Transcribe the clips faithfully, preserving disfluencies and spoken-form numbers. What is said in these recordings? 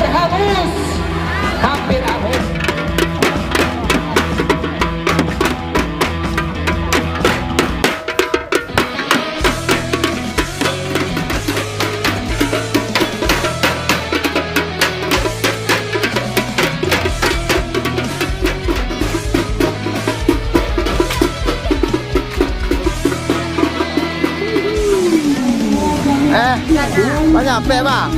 Habis. Hampir habis. Eh, banyak pek, Bang.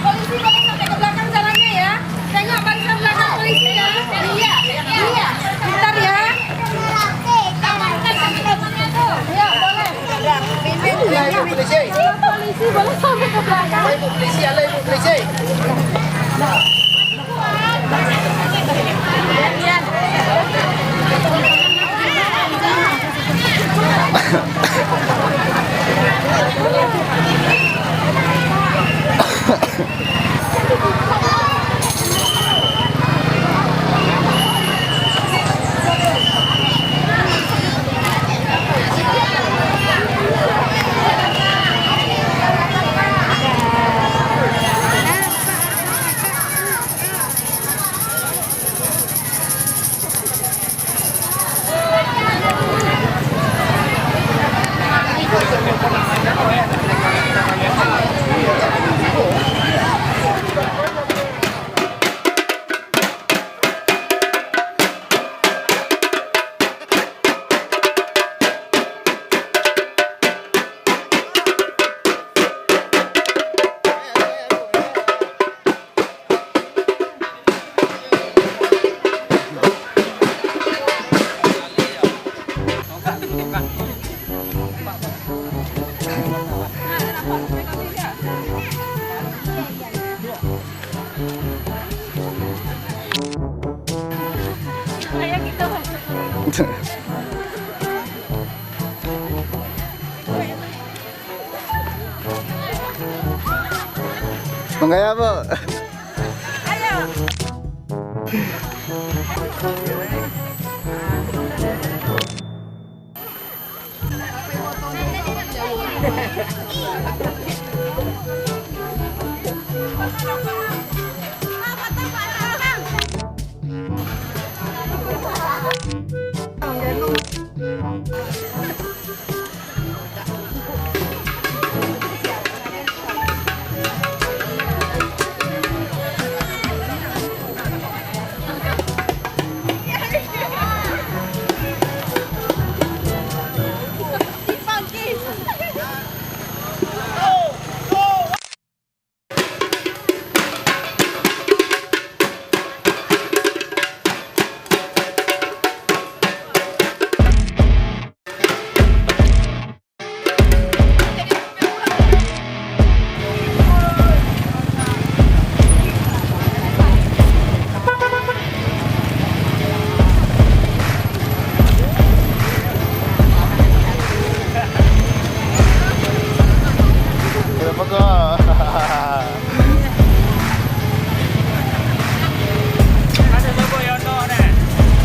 Polisi boleh sampai ke belakang jalannya, ya. Tengok barisan belakang polisi, ya. Iya, iya. Bentar, ya. Iya, boleh. Polisi boleh sampai ke belakang. Ibu polisi, halo, Ibu polisi. Manggaya, Bu.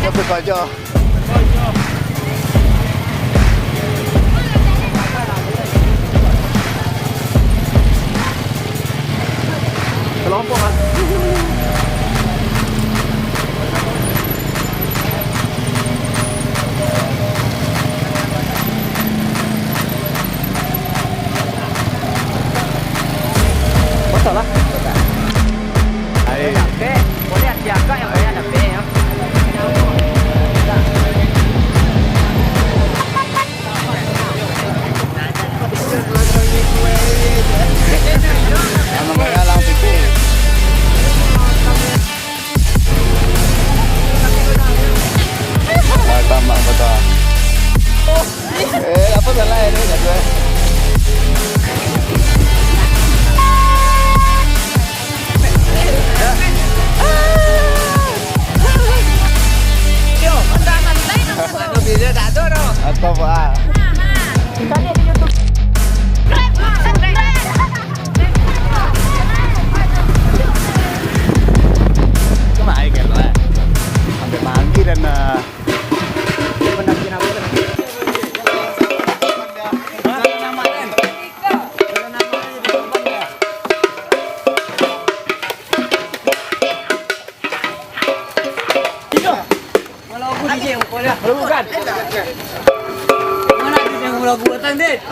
Siapa saja? Kelompok, ah. Masalah. Hai. Capek. Boleh hati agak yang banyak capek, ya. Bukan. Mana tu yang lagu batang, Dit?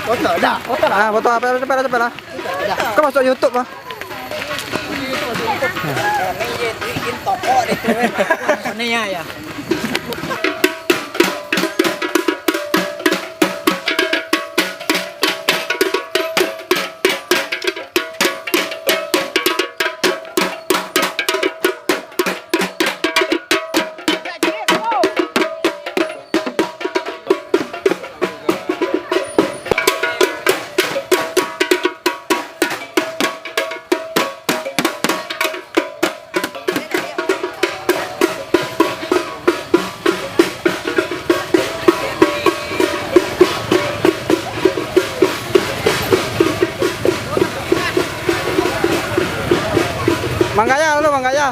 Foto dah, foto dah. Ah, foto apa? Cepat lah, cepat lah. Kau masuk YouTube lah. Ini ya, ya. Manggaya dulu, manggaya.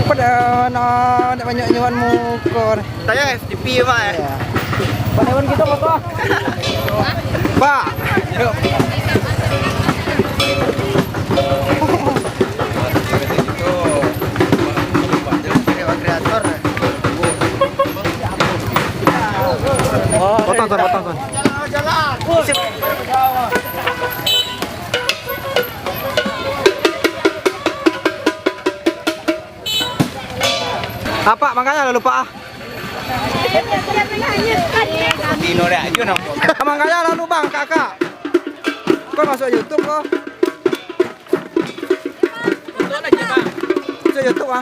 Pada nak banyak nyuan muka ni. Tayang F T P, Pak, eh? Iya. Pak Dewan, kita apa? Pak. Yuk. Potong, Son, potong, Son. Apak, manggaya lalu, Pak, ah. Manggaya lalu, Bang, Kakak. Kau masuk YouTube kau. Masuk YouTube, ah.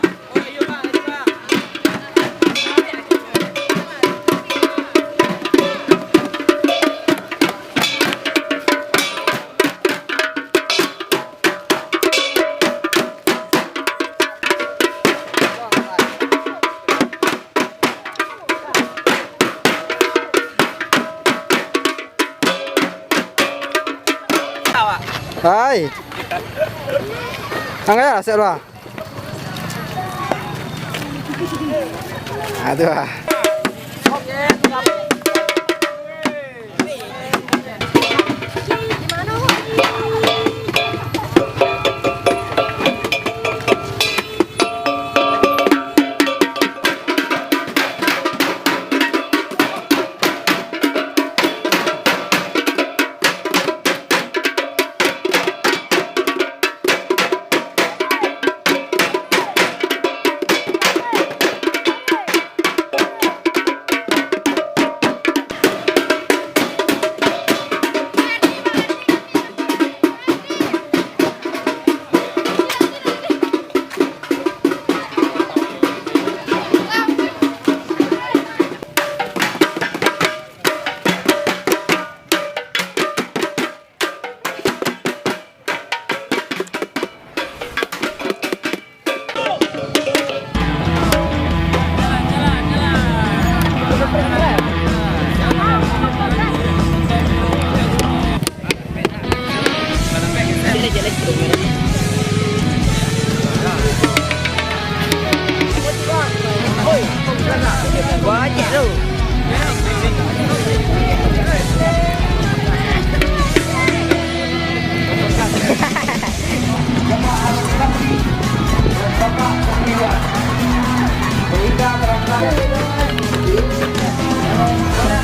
Hai. Angkat lah, siap dua. Ah, tu lah.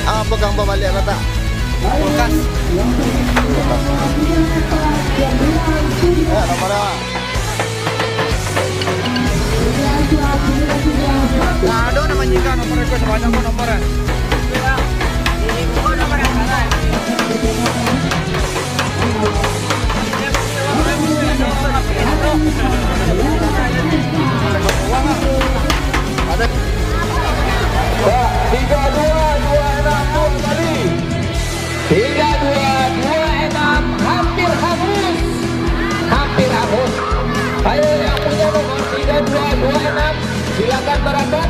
Ah, pegang babaliak, Batak. Kulkas. Ya, nomor dah. Nah, ado nan manyiga nomor ko, sabanyak ko nomor, eh. Tiga dua, dua enam, dua kali. Tiga dua, dua enam, hampir hangus. Hampir hangus. Ayo. Silakan berangkat.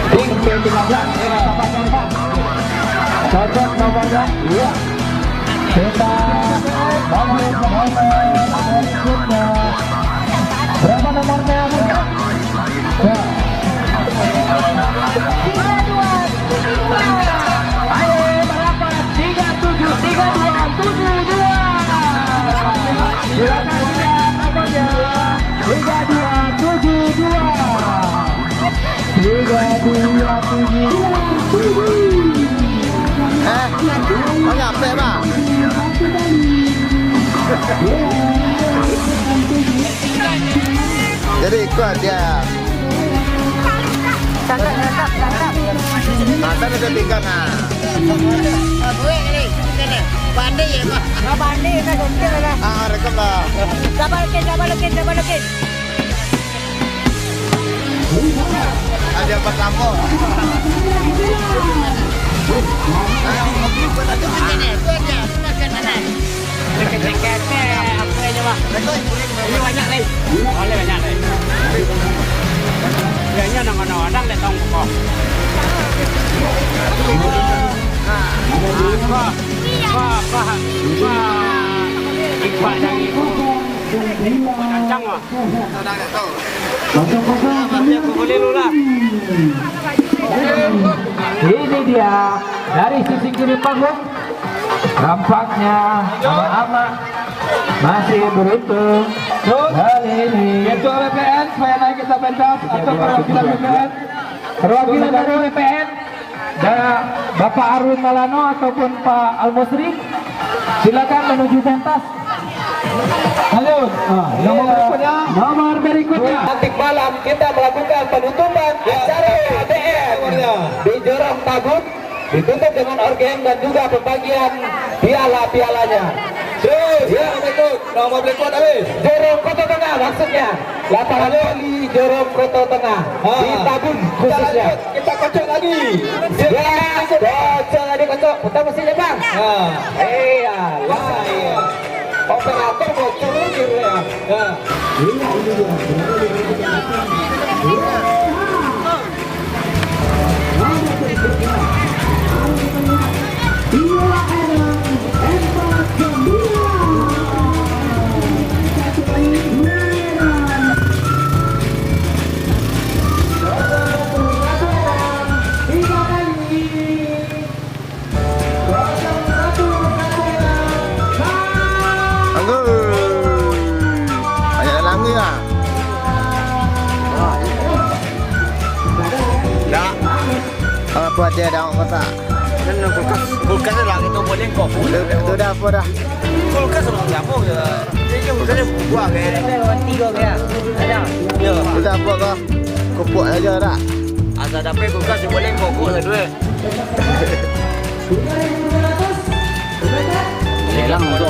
Tim P tiga belas, eh, siapa, siapa? Cocok nomornya. Iya. Kita lanjut nomor berikutnya. Berapa nomornya? Ya. Ayo, berapa? Tiga tujuh, tiga dua tujuh dua. Silakan, silakan, nomornya. Tiga dua tujuh dua. Tiga dua tujuh dua. Eh, kau nyampe, Bang? Jadi ikut dia. Cakap, cakap, cakap. Nah, kan ada tiga, nah. Pandai ya, Pak? Nah, pandai, nah, gokil lah. Ah, rekam lah. Sabar, Kin, sabar, Kin, sabar, Kin. Ada apa kamu? Ayo, kopi buat aja makan ya. Itu aja, itu makan mana? Deket-deket, eh, apa aja, Pak? Ini banyak, nih. Boleh banyak, nih. Kayaknya nama-nama orang dah tahu kok. Nah, apa? Apa, apa? Apa? Ipak dari itu. Kencang, Pak. Ini dia, dari sisi kiri panggung, tampaknya anak-anak masih beruntung kali ini. Ketua B P N, supaya naik ke pentas, atau perwakilan B P N. Perwakilan dari B P N. Da-, Bapak Arwin Malano ataupun Pak Almusri, silakan menuju pentas. Lanjut. Ah, nomor berikutnya. Nomor berikutnya. Nanti malam kita melakukan penutupan acara K B M di Jorong Tagun, ditutup dengan orgen dan juga pembagian piala-pialanya. Terus, ya, berikut. Nomor berikut habis. Jorong Koto Tangah maksudnya. Lapangan voli Jorong Koto Tangah. Ha. Di Tagun khususnya. Kita lanjut, kita kocok lagi. Ya, kocok lagi, kocok. Putar mesinnya, Bang. Ha. Iya, lah, iya. Operator bocor lagi, ya. Ha. Anggur. Banyak dalam ni lah. Dak. Apa dia dah awak masak? Kan kulkas, kulkas lah kita boleh kok. Tu, tu dah apa dah? Kulkas lah siapa ke? Dia je kulkas dia buat ke? Tiga ke ya? Ada. Ya. Tu dah apa kau? Kopok saja dah. Asal dapat kulkas dia boleh kok, kok satu eh. Lelang tu.